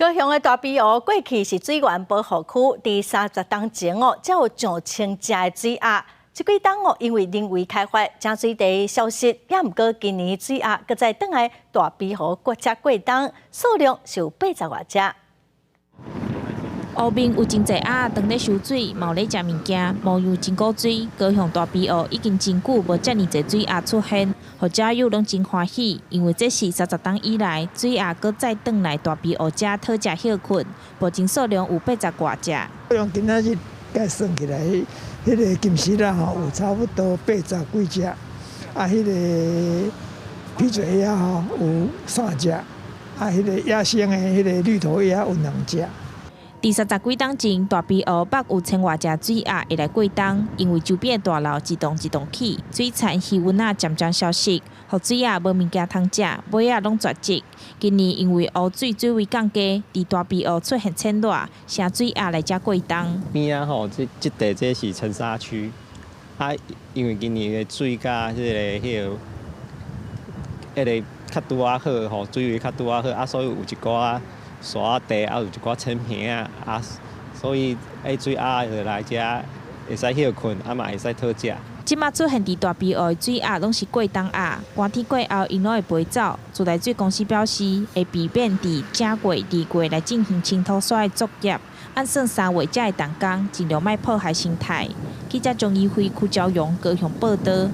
高雄的大埤湖過去是水源保護區，佇30冬前哦，才有上千隻的水鴨。這幾冬哦，因為人為開發，井水地消失，也毋過今年水鴨閣再轉來大埤湖割食過冬，數量是有八十外隻。湖面有真濟鴨當咧泅水，嘛有咧食物件，模樣真古錐。高雄大埤湖已經真久無遮爾濟水鴨出現，予遮友攏真歡喜，因為這是三十冬以來水鴨閣再轉來大埤湖遮討食歇睏，目前數量有八十外隻。用今仔日共算起來，彼個金絲鴨吼有差不多八十幾隻，啊，彼個琵嘴鴨吼有三隻，啊，彼個野生的彼個綠頭鴨有兩隻。佇三十幾冬前，大埤湖北有千外隻水鴨會來過冬，因為周邊的大樓一棟一棟起，水田魚塭仔漸漸消失，予水鴨無物件通食，尾仔攏絕跡。今年因為湖水水位降低，佇大埤湖出現淺熱，成水鴨來遮過冬。邊仔吼，這這塊這是沉沙區，啊，因為今年的水佮彼個較拄仔好吼，水位較拄仔好，啊，所以有一寡沙地，啊，有一寡淺坪仔，啊，所以彼水鴨就來遮會使歇睏，啊嘛會使討食。這馬出現佇大埤湖的水鴨攏是過冬鴨，寒天過後𪜶攏會飛走。自來水公司表示，會避免佇正月、二月來進行清土沙的作業，按算3月才會動工，盡量莫破壞生態。記者張怡輝、邱昭榮高雄報導。